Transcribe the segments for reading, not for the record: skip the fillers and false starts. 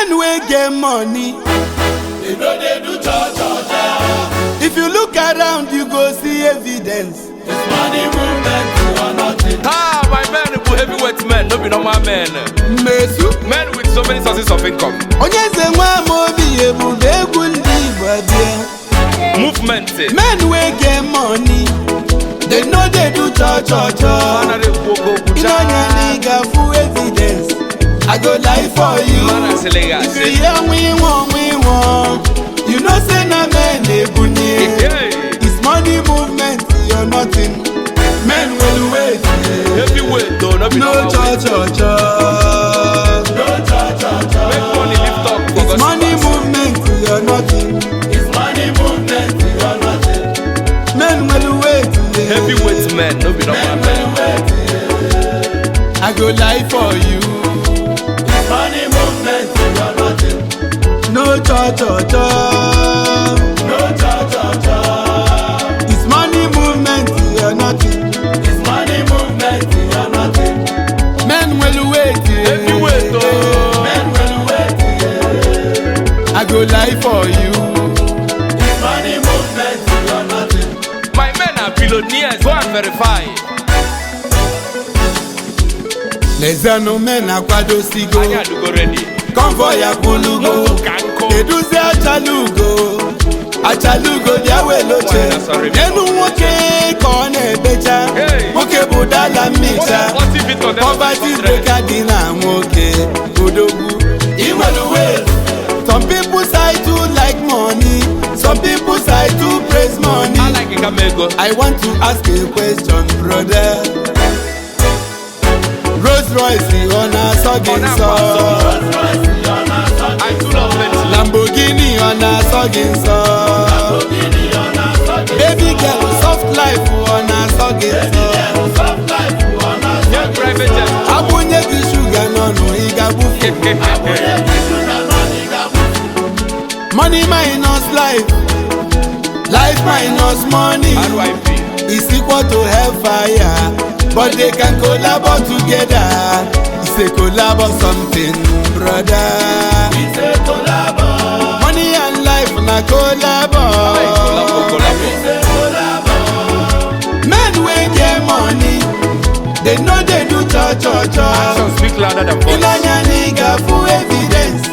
Men wey get money, They no dey do cho cho cho. If you look around, you go see evidence. It's money movement or nothing. Ah, my men bụ heavyweight men, no be normal men. Mmesu. Men with so many sources of income. Onye eze nwa amaobi, ebube egwu ndị Igbo bịa. Movement. Men wey get money, they no dey do cho cho cho. Anaghị ekwu oke okwu. Ịnanya na ị ga-afụ evidence. I go lie for you. Mmadụ asịlị gị If asị. you hear nwa nwa, you know say na men na-ebunye. Hey, It's money movement or nothing. Men will wait. Heavyweight though, no be No normal cho weight. cho cho. No cho cho cho. Make money lift up for It's God's money pass. movement or nothing. It's money movement or nothing. Men will wait. Heavyweight men, no be normal men. I go lie for you. It's money movement or nothing. No cho cho cho. No cho cho cho. It's money movement or nothing. It's money movement or nothing. Men will wait. Heavyweight oh. Men will wait. I go lie for you. It's money movement or nothing. My men are billionaires, go and verify. N'ezianụ, men akwadosigo. Anyị adịgo ready. Convoy akwụlugo. Moto ka nkụ. Eduzi achalugo, achalugo bịa weloche. Sorry. Enu nwoke ka ọ na-ebecha. Hey. Nwoke bụ dala mmicha. 40 feet on Poverty breaker dị na nwoke odogwu inwere weight. Some people say to like money, some people say to praise money. I like kama ego. I want to ask a question, brother. Rolls Royce, ọ na-asọ gị Ọ nsọ? na-akwa I too love Bentley. Lamborghini, ọ na-asọ gị nsọ? Baby girl, soft life, ọ na-asọ gị nsọ? Nye private jet. Agbụnye gị shuga n'ọnụ, ị ga-agbufu? Money minus life, life minus money RIP. is equal to hellfire, but they can collabo together. It's a collabo something, brother. It's a collabo. Money and life na collabo. Hey, collabo, collabo. It's a collabo. Men wey get money, they no dey do cho cho cho. Action speak louder than voice. Ịnanya na ị ga-afụ evidence.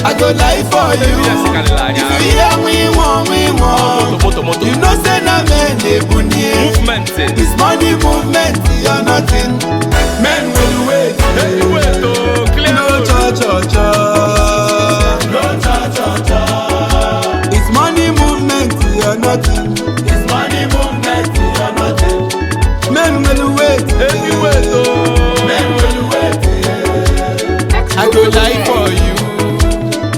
I go lie for you. Evidence karịrị anya. If you hear nwa nwa nwa, Moto, moto, moto. you know say na men na-ebunye. Movement. It's money movement or nothing. Men will wait. Heavyweight oh. Clear No road. cho cho cho. No cho cho cho. It's money movement or nothing. It's money movement or nothing. Men will wait. Heavyweight oh. Men will wait. I go lie for you.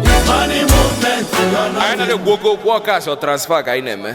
It's money movement or Anyị nothing. na-ekwu oke okwu, ọ cash or transfer ka anyị na-eme.